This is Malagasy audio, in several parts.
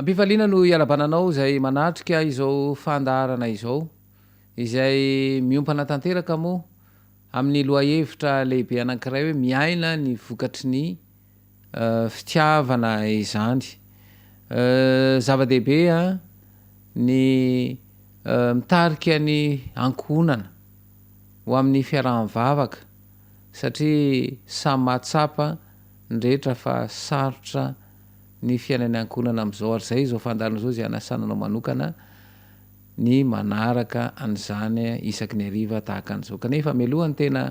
Am-pifaliana no ialabana anao izay manatrika izao fandaharana izao, izay miompana tanteraka moa amin'ny lohahevitra lehibe anankiray hoe miaina ny vokatry ny fitiavana izany. Zava-dehibe ny mitarika ny ankohonana ho amin'ny fiaraha-mivavaka satria samy mahatsapa ny rehetra fa sarotra ny fiainan'ny ankohonana amin'izao ary izay izao fandaharana izao izay anasana anao manokana ny manaraka an'izany isaky ny hariva tahaka an'izao. Kanefa mialoha ny tena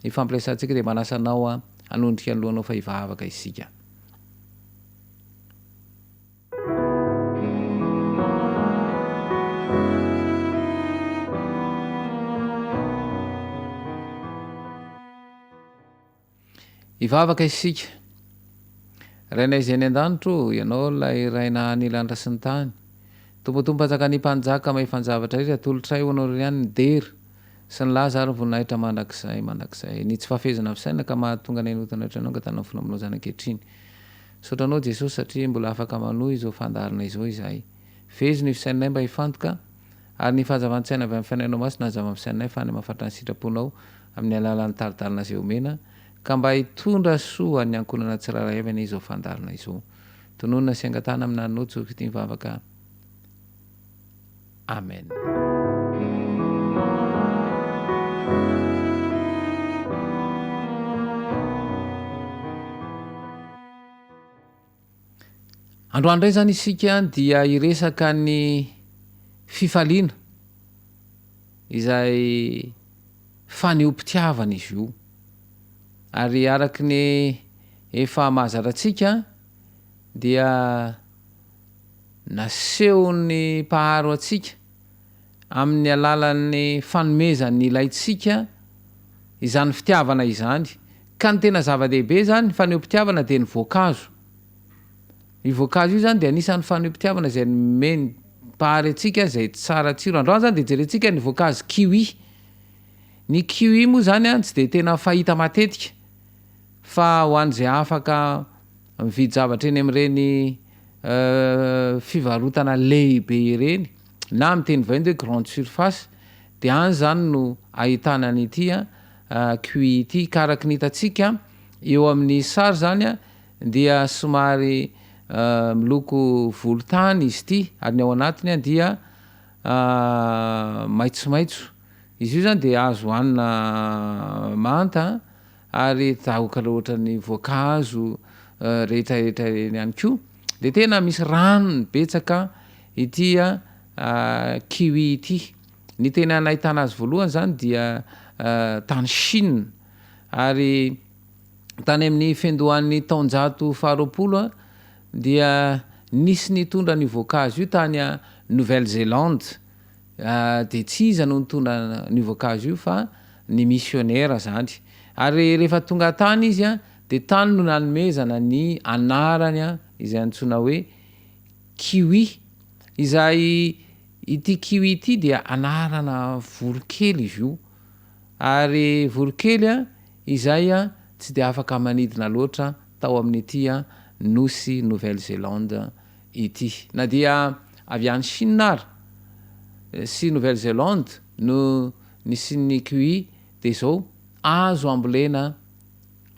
hifampiresahantsika dia manasa anao hanondrika ny lohanao fa hivavaka isika. Hivavaka isika. Rainay izay any an-danitra ô, Ianao ilay Ray naha ny lanitra sy ny tany. Tompo Tompo Mpanjakan'ny mpanjaka mahefan-javatra rehetra, atolotray ho Anao irery ihany ny dera sy ny laza ary ny voninahitra mandrakizay mandrakizay. Ny tsy fahafehezana fisainana ka mahatonga anay hanota anao angatanao finoana aminao izany ankehitriny. Misaotra Anao Jesosy satria mbola afaka manohy izao fandaharana izao izahay. Fehezo ny fisainanay mba hifantoka ary ny fahazavan-tsaina avy amin'ny Fanahinao Masina hazava amin'ny fisainanay fa any mahafantatra ny sitraponao amin'ny alalan'ny tari-dalana izay omena ka mba hitondra soa ho an'ny ankohonana tsirairay avy anie izao fandaharana izao. Tononina sy angatahana amin'ny anaranao Jesoa Kristy ny vavaka. Amen. Androany indray izany isika dia hiresaka ny fifaliana izay fanehoam-pitiavana izy io. Ary araka ny efa mahazatra antsika dia Nasehon'ny Mpahary antsika amin'ny alalan'ny fanomezany ilaintsika izany fitiavana izany. Ka ny tena zava-dehibe izany, ny fanehoam-pitiavana dia ny voankazo. Io voankazo io izany dia anisan'ny fanehoam-pitiavana izay nomen'ny Mpahary antsika izay tsara tsiro. Androany izany dia jerentsika ny voankazo kiwi. Ny kiwi moa izany tsy dia tena fahita matetika fa ho an'izay afaka Mividy zavatra eny amin'ireny fivarotana lehibe ireny na amin'ny teny vahiny hoe grande surface dia any izany no ahitana an'ity kiwi ity ka araka ny hitantsika eo amin'ny sary izany dia somary miloko volontany izy ity ary ny ao anatiny dia maitsomaitso. Izy io izany dia azo hohanina manta ary dahoka ohatran'ny voankazo rehetra rehetra ireny ihany koa dia tena misy ranony betsaka ity kiwi ity. Ny tena nahitana azy voalohany izany dia tany Chine ary tany amin'ny fiandohan'ny taonjato faharoapolo dia nisy nitondra an'io voankazo io tany Nouvelle Zelande. Dia tsy iza no nitondra an'io voankazo io fa ny misionera zany. Ary rehefa tonga tany izy dia tany no nanomezana ny anarany izay antsoina hoe kiwi. Izay ity kiwi ity dia anarana voronkely izy io. Ary voronkely izay tsy dia afaka manidina loatra tao amin'ity nosy Nouvelle Zelande ity. Na dia avy any Chine ary sy Nouvelle Zelande no nisian'ny kiwi dia izao azo ambolena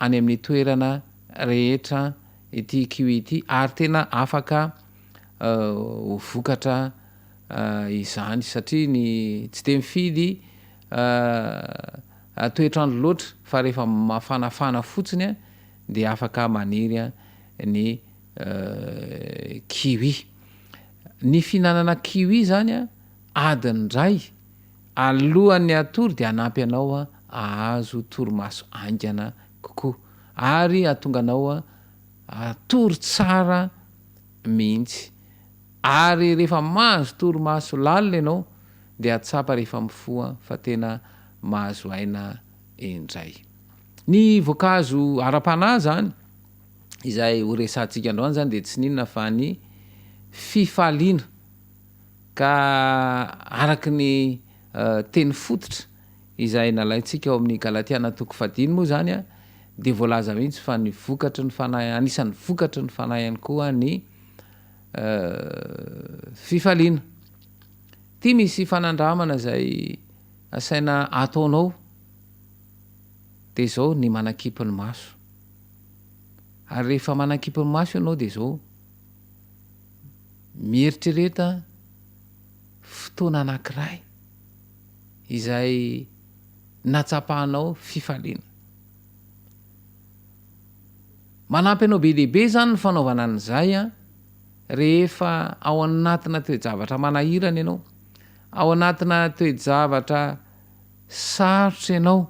any amin'ny toerana rehetra ity kiwi ity ary tena afaka ho vokatra izany satria ny tsy dia mifidy toetr'andro loatra fa rehefa mafanafana fotsiny dia afaka maniry ny kiwi. Ny fihinanana kiwi zany adiny iray alohan'ny hatory dia hanampy anao hahazo torimaso haingana kokoa ary hahatonga anao hatory tsara mihitsy. Ary rehefa mahazo torimaso lalina ianao dia hahatsapa rehefa mifoha fa tena mahazo aina indray. Ny voankazo ara-panahy zany izay ho resahantsika androany izany dia tsy n'inona fa ny fifaliana. Ka araka ny teny fototra izay nalaintsika ao amin'ny Galatiana toko fahadimy moa izany dia voalaza mihitsy fa ny vokatry ny fanahy, anisan'ny vokatry ny fanahy ihany koa ny. fifaliana. Ity misy fanandramana izay asaina ataonao dia izao ny manakipy ny maso. Ary rehefa manakipy ny maso ianao dia izao, mieritrereta fotoana anankiray izay nahatsapanao fifaliana. Manampy anao be dia be izany ny fanaovana an'izay an, rehefa ao anatina toe-javatra manahirana ianao, ao anatina toe-javatra sarotra ianao,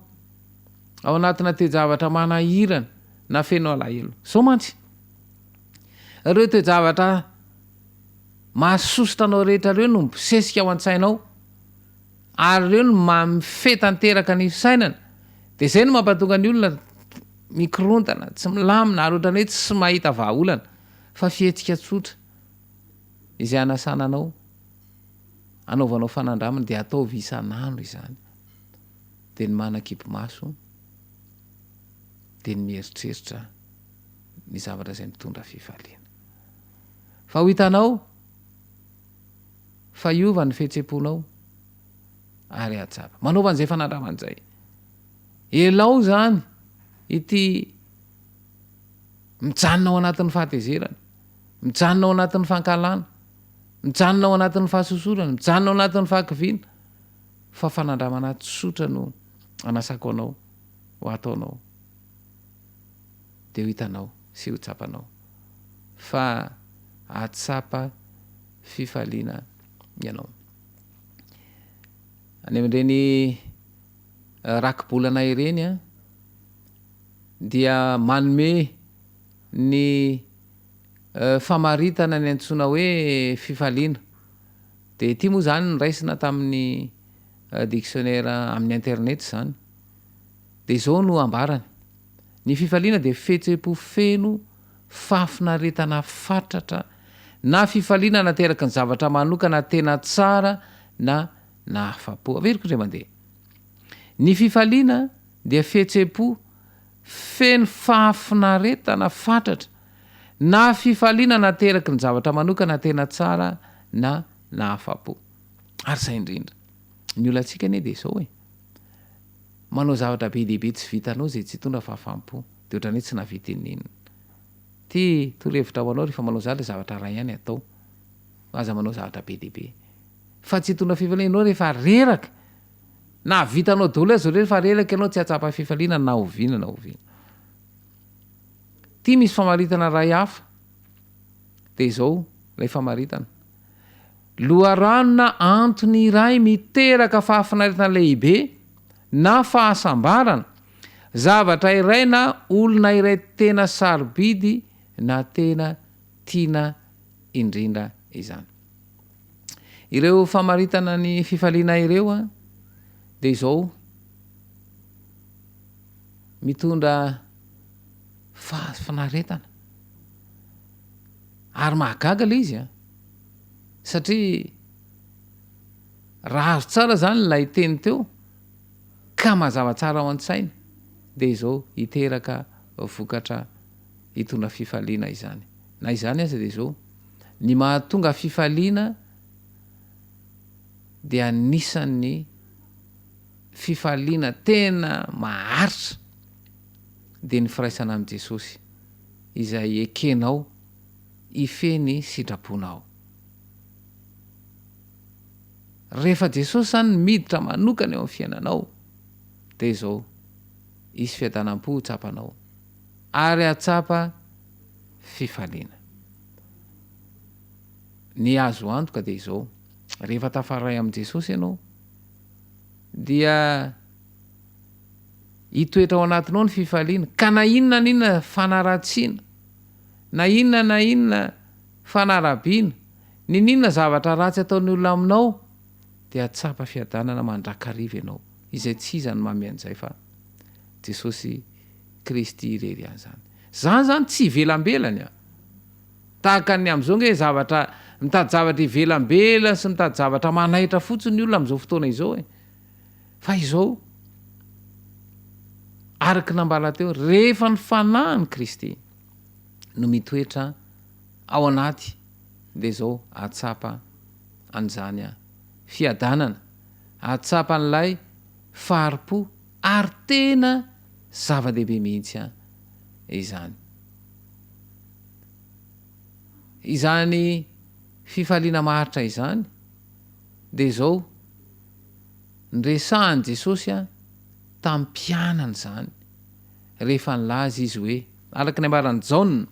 ao anatina toe-javatra manahirana na feno alahelo. Izao mantsy, ireo toe-javatra mahasosotra anao rehetra ireo no mibosesika ao an-tsainao, ary ireo no mamifehy tanteraka ny fisainana, dia izay no mampatonga ny olona mikorontana, tsy milamina ary ohatran'ny hoe tsy mahita vahaolana, fa fihetsika tsotra izay hanasana anao hanaovanao fanandramana dia ataovy isan'andro izany, dia ny manakimpy maso, dia ny mieritreritra ny zavatra izay mitondra fifaliana. Fa ho hitanao fa hiova ny fihetsem-ponao ary hahatsapa. Manaova an'izay fanandramana izay. Elao izany ity mijanona ao anatin'ny fahatezerana, mijanona ao anatin'ny fankahalana, mijanona ao anatin'ny fahasosorana, mijanona ao anatin'ny fahakiviana, fa fanandramana tsotra no anasako anao ho ataonao, dia ho hitanao sy ho tsapanao fa hahatsapa fifaliana ianao. Any amin'ireny rakibolana ireny dia manome ny famaritana ny antsoina hoe fifaliana. Dia ity moa izany noraisina tamin'ny dictionnaire amin'ny internet izany. Dia izao no ambarany, Ny fifaliana dia fihetseham-po feno fahafinaretana fatratra na fifaliana nateraky ny zavatra manokana tena tsara na nahafa-po. Averiko indray mandeha. Ny fifaliana dia fihetseham-po feno fahafinaretana fatratra na fifaliana nateraky ny zavatra manokana tena tsara na nahafa-po. Ary izay indrindra. Ny olantsika anie dia izao e. Manao zavatra be dia be tsy vitanao izay tsy hitondra fahafaham-po. Dia ohatran'ny hoe tsy nahavita inona inona. Ity torohevitra ho anao rehefa manao zavatra dia zavatra iray ihany atao. Aza manao zavatra be dia be. Fa tsy hitondra fifaliana ianao rehefa reraka. Na vitanao daholo aza ireo rehefa reraka ianao tsy hahatsapa fifaliana na oviana na oviana. Ity misy famaritana iray hafa. Dia izao ilay famaritana. Loharano na antony iray miteraka fahafinaretana lehibe na fahasambarana, zavatra iray na olona iray tena sarobidy na tena tiana indrindra izany. Ireo famaritana ny fifaliana ireo dia izao, mitondra fahafinaretana. Ary mahagaga ilay izy an! Satria raha azo tsara izany ilay teny teo ka mazava tsara ao an-tsaina dia izao hiteraka vokatra hitondra fifaliana izany. Na izany aza dia izao, ny mahatonga fifaliana dia anisan'ny fifaliana tena maharitra dia ny firaisana amin'i Jesosy izay ekenao hifehy ny sitraponao. Rehefa Jesosy izany no miditra manokana eo amin'ny fiainanao dia izao, hisy fiadanam-po ho tsapanao ary hahatsapa fifaliana. Ny azo antoka dia izao, rehefa tafaray amin'i Jesosy ianao dia hitoetra ao anatinao ny fifaliana, ka na inona na inona fanaratsiana, na inona na inona fanarabiana, niniana zavatra ratsy ataon'ny olona aminao, dia hahatsapa fiadanana mandrakariva ianao, izay tsy iza no manome an'izay fa Jesosy Kristy irery ihany izany. Izany izany tsy ivelambelany an! Tahaka ny amin'izao nge zavatra, mitady zavatra ivelambelany sy mitady zavatra manaitra fotsiny ny olona amin'izao fotoana izao e! Fa izao, araka ny nambara teo, rehefa ny Fanahin'i Kristy no mitoetra ao anaty Dia izao hahatsapa an'izany fiadanana, hahatsapa an'ilay fahari-po ary tena zava-dehibe mihitsy izany. Izany fifaliana maharitra izany dia izao niresahan'i Jesosy tamin'ny mpianany izany rehefa nilaza izy hoe, araka ny ambaran'i Jaona,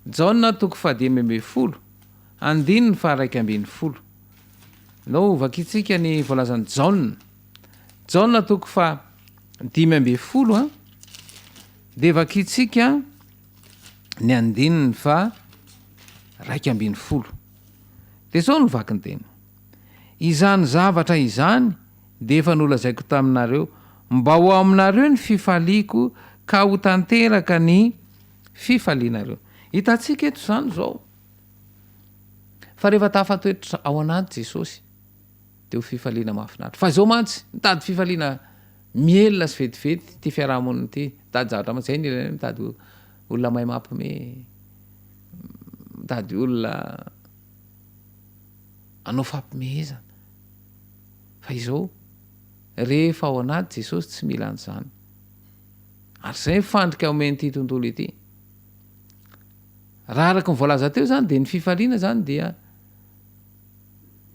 Jaona toko fahadimy ambin'ny folo, andininy faha-11. Ndao hovakintsika ny voalazan'i Jaona. Jaona toko faha-15 an, dia vakintsika ny andininy faha-11. Dia izao no vaky ny teny. Izany zavatra izany dia efa nolazaiko taminareo, mba ho ao aminareo ny fifaliako ka ho tanteraka ny fifalianareo. Hitantsika eto izany izao fa rehefa tafatoetra ao anaty Jesosy dia ho fifaliana mahafinaritra. Fa izao mantsy, mitady fifaliana mielina sy vetivety ity fiarahamonina ity, mitady zavatra mantsy, izay ny ilaina mitady olona mahay mampime, mitady olona hanao fampimehezana. Fa izao, rehefa ao anaty Jesosy tsy mila an'izany. Ary izay ny fandrika omen'ity tontolo ity. Raha araka ny voalaza teo izany dia ny fifaliana izany dia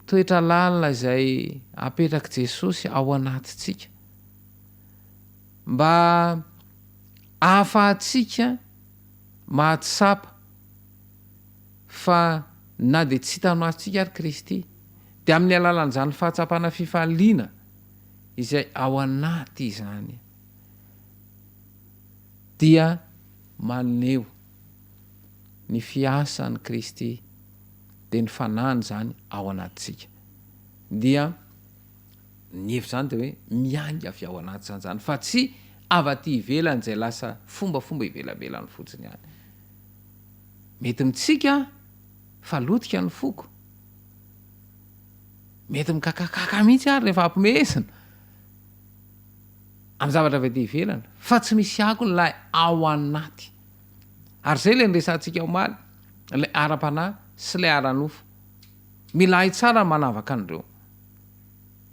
toetra lalina izay apetrak'i Jesosy ao anatintsika mba ahafahantsika mahatsapa fa na dia tsy hitan'ny masontsika ary Kristy dia amin'ny alalan'izany fahatsapana fifaliana izay ao anaty izany dia maneho ny fiasan'i Kristy dia ny Fanahiny izany ao anatintsika. Dia ny hevitra izany dia hoe miainga avy ao anaty izany izany fa tsy avy aty ivelany izay lasa fombafomba ivelabelany fotsiny ihany. Mety mitsika aho fa lotika ny foko. Mety mikakakaka mihitsy ary rehefa ampimehezina amin'ny zavatra avy aty ivelany fa tsy misy akony ilay ao anaty. Ary izay ilay niresahantsika omaly, ilay ara-panahy sy ilay ara-nofo. Mila hay tsara ny manavaka an'ireo.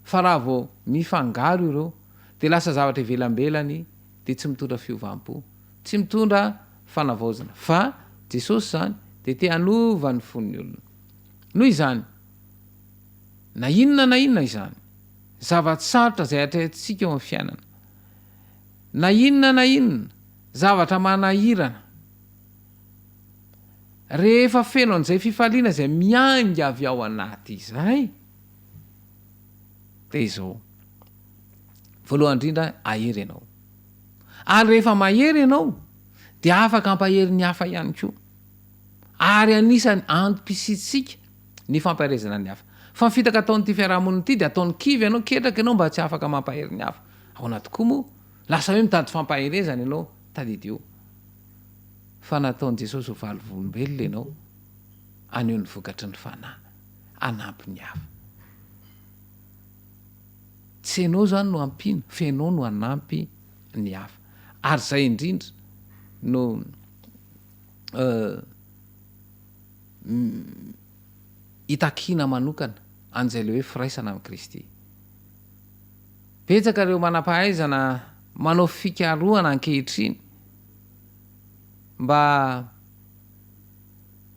Fa raha vao mifangaro ireo dia lasa zavatra ivelambelany dia tsy mitondra fiovam-po, tsy mitondra fanavaozana. Fa Jesosy izany dia te hanova ny fon'ny olona. Noho izany, na inona na inona izany zava-tsarotra izay atrehintsika eo amin'ny fiainana, na inona na inona zavatra manahirana, rehefa feno an'izay fifaliana izay miainga avy ao anaty izay, dia izao, voalohany indrindra, hahery ianao. Ary rehefa mahery ianao, dia afaka hampahery ny hafa ihany koa. Ary anisan'ny antom-pisiantsika ny fampaherezana ny hafa. Fa ny fitaka ataon'ity fiarahamonina ity dia ataony kivy ianao, ketraka ianao mba tsy afaka mampahery ny hafa. Ahoana tokoa moa? Lasa hoe mitady fampaherezana ianao, tadidio fa nataon'i Jesosy ho valivolom-belona ianao haneho ny vokatry ny Fanahy, hanampy ny hafa. Tsy ianao izany no ampiana fa ianao no hanampy ny hafa. Ary izay indrindra no itakiana manokana an'izay ilay hoe firaisana amin'i Kristy. Betsaka ireo manam-pahaizana manao fikarohana ankehitriny mba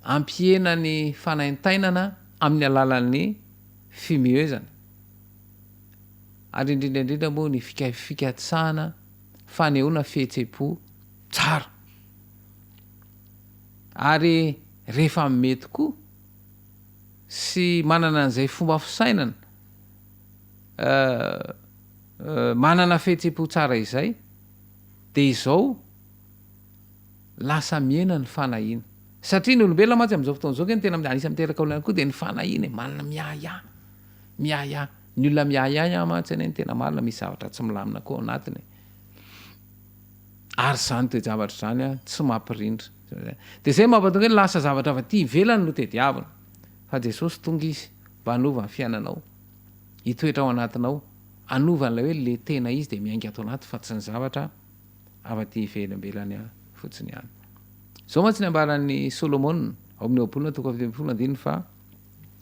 hampihena ny fanaintainana amin'ny alalan'ny fimehezana, ary indrindra indrindra moa ny fikatsahana fanehoana fihetseham-po tsara. Ary rehefa mety koa sy manana an'izay fomba fisainana manana fihetseham-po tsara izay dia izao lasa mihena ny fanahiana. Satria ny olombelona mantsy amin'izao fotoana izao ange ny tena anisan'ny miteraka olana koa dia ny fanahiana e, manana miahiahy, miahiahy. Ny olona miahiahy mantsy anie ny tena marina misy zavatra tsy milamina koa ao anatiny e. Ary izany toe-javatra izany tsy mampirindra. Dia izay no mampatonga hoe lasa zavatra avy aty ivelany no tediavina. Fa Jesosy tonga Izy mba hanova ny fiainanao, hitoetra ao anatinao, hanova an'ilay hoe le tena izy dia miainga ato anaty fa tsy ny zavatra avy aty ivelambelany fotsiny ihany. Izao mantsy ny ambaran'i Solomona. Ao amin'ny Ohabolana toko faha-17 andininy faha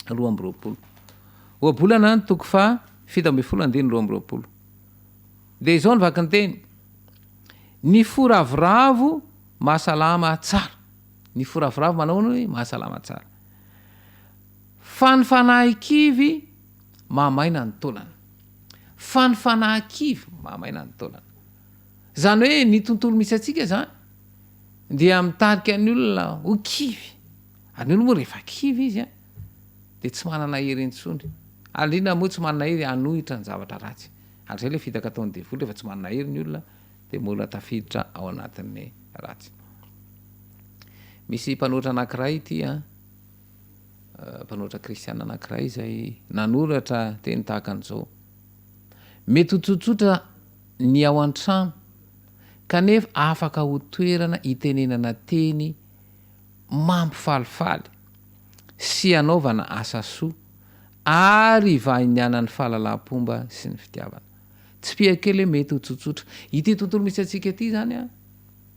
22. Ohabolana toko faha 17 andininy 22. Dia izao ny vakin-teny, Ny fo ravoravo mahasalama tsara. Ny fo ravoravo manao ahoana hoe mahasalama tsara. Fa ny fanahy kivy mahamaina ny taolana. Fa ny fanahy kivy mahamaina ny taolana. Izany hoe ny tontolo misy antsika izany dia mitarika ny olona ho kivy. Ary ny olona moa rehefa kivy izy dia tsy manana hery intsony. Ary indrindra moa tsy manana hery hanohitra ny zavatra ratsy. Ary izay ilay fitaka ataon'ny devoly rehefa tsy manana hery ny olona dia mbola tafiditra ao anatin'ny ratsy. Misy mpanoratra anankiray ity an, mpanoratra kristiana anankiray izay nanoratra teny tahaka an'izao. Mety ho tsotsotra ny ao an-trano kanefa afaka ho toerana itenenana teny mampifalifaly sy anaovana asa soa ary ivahinianan'ny fahalalam-pomba sy ny fitiavana. Tsipìha kely hoe mety ho tsotsotra. Ity tontolo misy antsika ity izany an,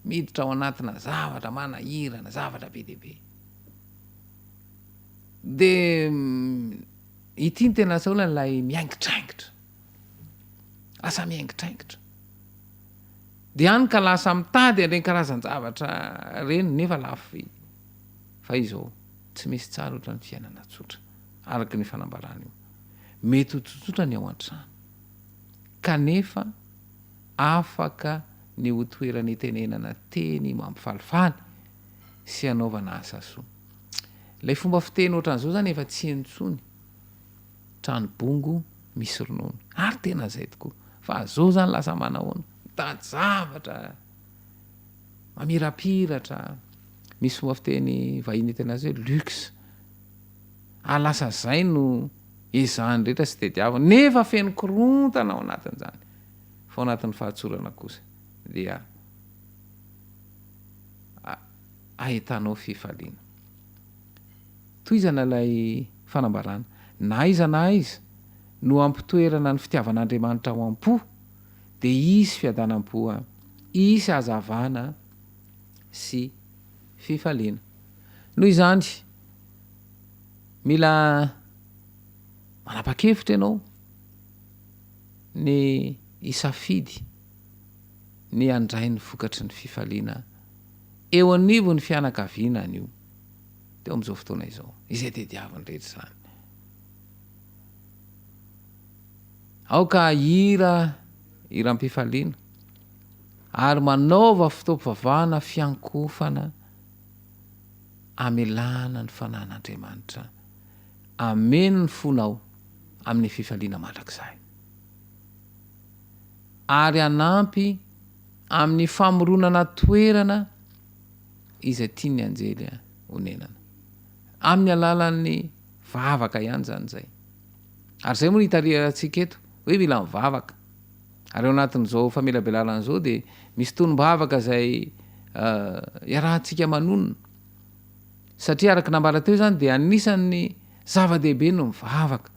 miditra ao anatina zavatra manahirana, zavatra be dia be. Dia ity no tena lasa olana ilay miaingitraingitra. Lasa miaingitraingitra. Dia any ka lasa mitady an'ireny karazan-javatra ireny nefa lafo vidy. Fa izao, tsy misy tsara ohatran'ny fiainana tsotra, araka ny fanambarana io. Mety ho tsotsotra ny ao an-trano, kanefa afaka ny ho toerana itenenana teny mampifalifaly sy anaovana asa soa. Ilay fomba fiteny ohatran'izao izany efa tsy heno intsony. Trano bongo misy ronono. Ary tena izay tokoa. Fa zao zany lasa manahoana? Mitady zavatra mamirapiratra. Misy fomba fiteny vahiny tena azy hoe luxe. Ary lasa zay no ezahany rehetra sy tediaviny. Nefa feno korontana ao anatin'izany. Fa ao anatin'ny fahatsorana kosa dia ahitanao fifaliana. Tohizana ilay fanambarana, Na aiza na aiza no ampitoerana ny fitiavan'Andriamanitra ao am-po, dia hisy fiadanam-po, hisy hazavana sy fifaliana. Noho izany, mila manapa-kevitra ianao ny hisafidy ny handray ny vokatry ny fifaliana eo anivon'ny fianakaviana anio. teo amin'izao fotoana izao, izay tediaviny rehetra izany. Aoka hihira hiram-pifaliana ary manaova fotoam-pivavahana fiankohofana amelana ny fanan'Andriamanitra hameno ny fonao amin'ny fifaliana mandrakizay ary hanampy amin'ny famoronana toerana izay tian'ny anjely honenana. Amin'ny alalan'ny vavaka ihany izany izay. Ary izay moa no itarihantsika eto, hoe mila mivavaka. Ary ao anatin'izao famelabelarana izao dia misy tonom-bavaka izay iarahantsika manonona. Satria araka nambara teo izany dia anisan'ny zava-dehibe no mivavaka.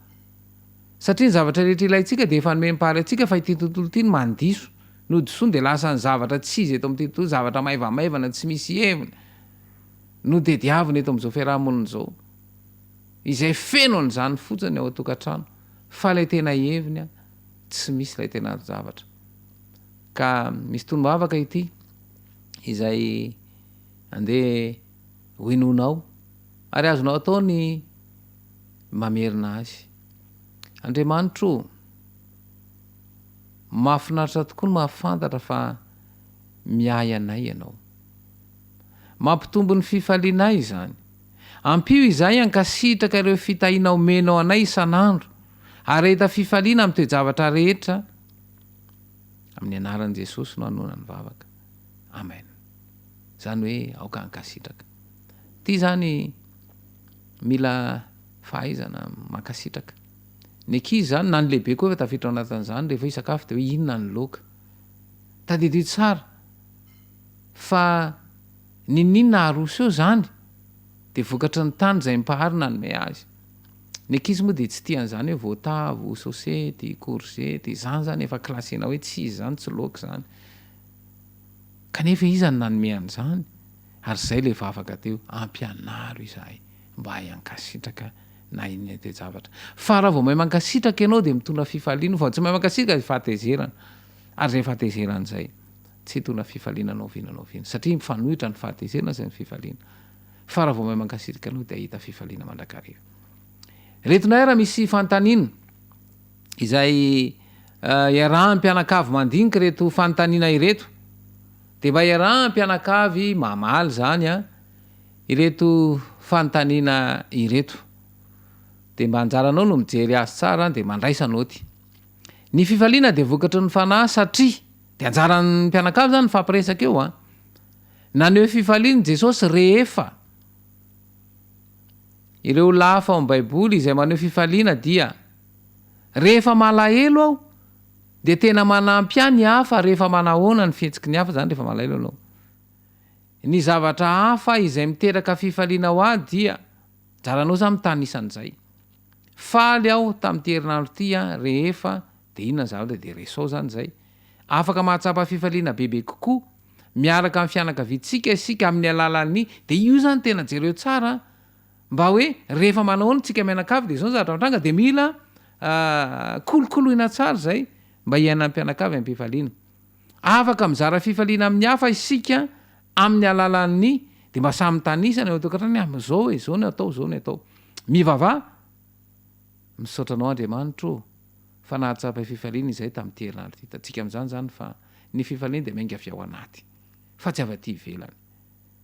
Satria ny zavatra rehetra ilaintsika dia efa nomen'ny Mpahary antsika fa ity tontolo ity no mandiso. Nodisoany dia lasa ny zavatra tsy izy eto amin'ity tontolo, zavatra maivamaivana tsy misy heviny no tediavina eto amin'izao fiaraha-monina izao. Izay feno an'izany fotsiny ao an-tokantrano fa ilay tena heviny tsy misy ilay tena zavatra. Ka misy tonom-bavaka ity izay andeha hohenoinao ary azonao atao ny mamerina azy. Andriamanitro o! Mahafinaritra tokoa ny mahafantatra fa miahy anay Ianao. Mampitombo ny fifalianay izany. Ampio izahay hankasitraka ireo fitahiana omenao anay isan'andro, ary hahita fifaliana amin'ny toe-javatra rehetra. Amin'ny anaran'i Jesosy no hanoana ny vavaka. Amen. Izany hoe aoka hankasitraka. Ity izany mila fahaizana mankasitraka. Ny ankizy izany, na ny lehibe koa efa tafiditra ao anatin'izany, rehefa hisakafo dia hoe inona ny laoka. Tadidio tsara fa n'inon'inona aroso eo izany dia vokatry ny tany izay Mpahary nanome azy. Ny ankizy moa dia tsy tia an'izany hoe voatavo, sosety, korzety, izany izany efa classena hoe tsy izy izany, tsy laoka izany. Kanefa iza no nanome an'izany? Ary izay ilay vavaka teo, ampianaro izahay mba hahay hankasitraka na inona toe-javatra. Fa raha vao mahay mankasitraka ianao dia mitondra fifaliana, vao tsy mahay mankasitraka dia fahatezerana. Ary izay fahatezerana izay tsy hitondra fifaliana na oviana na oviana, satria mifanohitra ny fahatezerana sy ny fifaliana. Fa raha vao mahay mankasitraka ianao dia hahita fifaliana mandrakariva. Ireto indray raha misy fanontaniana izay iarahan'ny mpianakavy mandinika ireto fanontaniana ireto dia mba iarahan'ny mpianakavy mamaly izany an, ireto fanontaniana ireto. Dia mba anjaranao no mijery azy tsara dia mandraisa naoty. Ny fifaliana dia vokatry ny fanahy satria, dia anjaran'ny mpianakavy izany mifampiresaka eo an. Naneho fifaliana i Jesosy rehefa Ireo olona hafa ao amin'ny Baiboly izay maneho fifaliana dia, Rehefa malahelo aho, dia tena manampy ahy ny hafa rehefa manahoana ny fihetsiky ny hafa izany rehefa malahelo ianao. Ny zavatra hafa izay miteraka fifaliana ho ahy dia, anjaranao izany mitanisa an'izay. Faly aho tamin'ity herinandro ity an, rehefa, dia inona ny zavatra dia resao izany izay. Afaka mahatsapa fifaliana bebe kokoa miaraka amin'ny fianakaviantsika isika amin'ny alalan'ny, dia io izany tena jereo tsara an, mba hoe rehefa manahoana tsika mianakavy dia izao ny zavatra mitranga dia mila kolokoloina tsara izay mba hiainan'ny mpianakavy am-pifaliana. Afaka mizara fifaliana amin'ny hafa isika amin'ny alalan'ny, dia mba samy mitanisa ny ao an-tokantrano hoe amin'izao e, izao no atao, izao no atao. Mivavaha, misaotra anao Andriamanitra ô, fa nahatsapa fifaliana izahay tamin'ity herinandro ity. Hitantsika amin'izany izany fa ny fifaliana dia miainga avy ao anaty, fa tsy avy aty ivelany.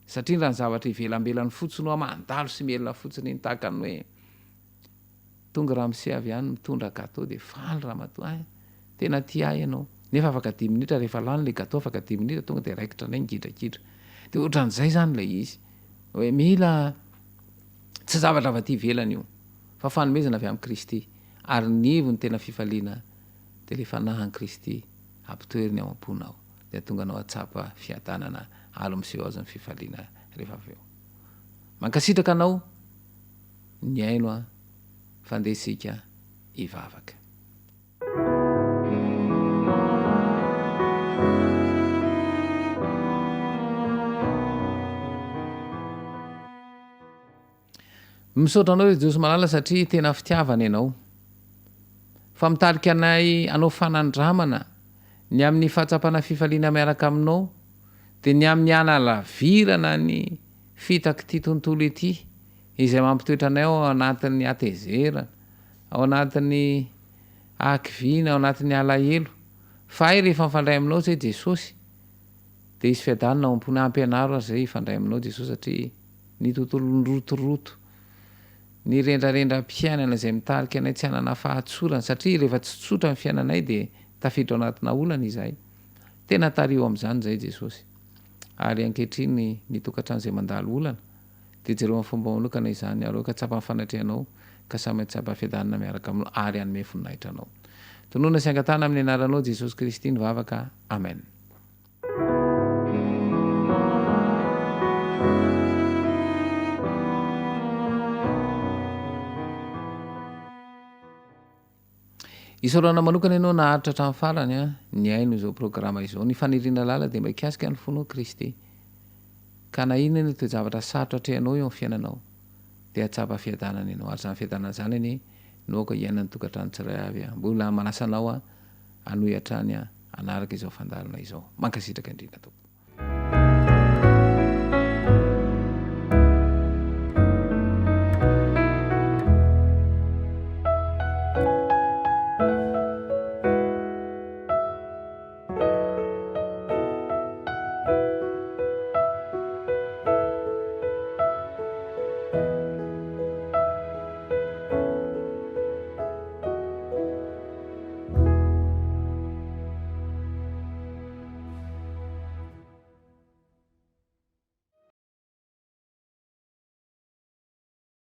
Satria raha ny zavatra ivelambelany fotsiny hoa mandalo sy mihelina fotsiny iny tahaka ny hoe tonga ramose avy any mitondra gateau dia faly ramatoa ein, tena tia ahy ianao. Nefa afaka dimy minitra rehefa lany ilay gateau afaka dimy minitra tonga dia raikitra indray ny gidragidra. Dia ohatran'izay izany ilay izy. Hoe mila tsy zavatra avy aty ivelany io fa fanomezana avy amin'i Kristy. Ary ny ivon'ny tena fifaliana dia ilay fanahin'i Kristy ampitoeriny ao am-ponao dia tonga anao hahatsapa fiadanana ary miseho azy ny fifaliana rehefa avy eo. Mankasitraka anao nihaino an, fa ndeha isika hivavaka. Misaotra anao Jesosy malala satria tena fitiavana ianao. Fa mitarika anay hanao fanandramana ny amin'ny fahatsapana fifaliana miaraka aminao dia ny amin'ny hanalavirana ny fitak'ity tontolo ity izay mampitoetra anay ao anatin'ny hatezerana, ao anatin'ny hakiviana, ao anatin'ny alahelo. Fa hay rehefa mifandray aminao izay Jesosy dia hisy fiadanana ao am-ponay. Ampianaro aho izay hifandray aminao Jesosy satria ny tontolon'ny rotoroto, ny rendrarendram-piainana izay mitarika anay tsy hanana fahatsorana satria rehefa tsy tsotra ny fiainanay dia tafiditra ao anatina olana izahay. Tena tariho amin'izany izahay Jesosy. Ary ankehitriny ny tokantrano izay mandalo olana dia jereo amin'ny fomba manokana izany ary aoka tsapa ny fanatrehanao ka samy hahatsapa fiadanana miaraka aminao ary hanome voninahitra anao. Tononina sy angatahana amin'ny anaranao Jesosy Kristy ny vavaka. Amen. Isaorana manokana ianao naharitra hatramin'ny farany an, nihaino izao programa izao. Ny faniriana lala dia mba hikasika ny fonao Kristy. Ka na inona inona toe-javatra sarotra atrehanao eo amin'ny fiainanao, dia hahatsapa fiadanana ianao. Ary izany fiadanana izany anie no aoka hiainan'ny tokantrano tsirairay avy an. Mbola manasa anao aho hanohy hatrany hanaraka izao fandaharana izao. Mankasitraka indrindra tompoko.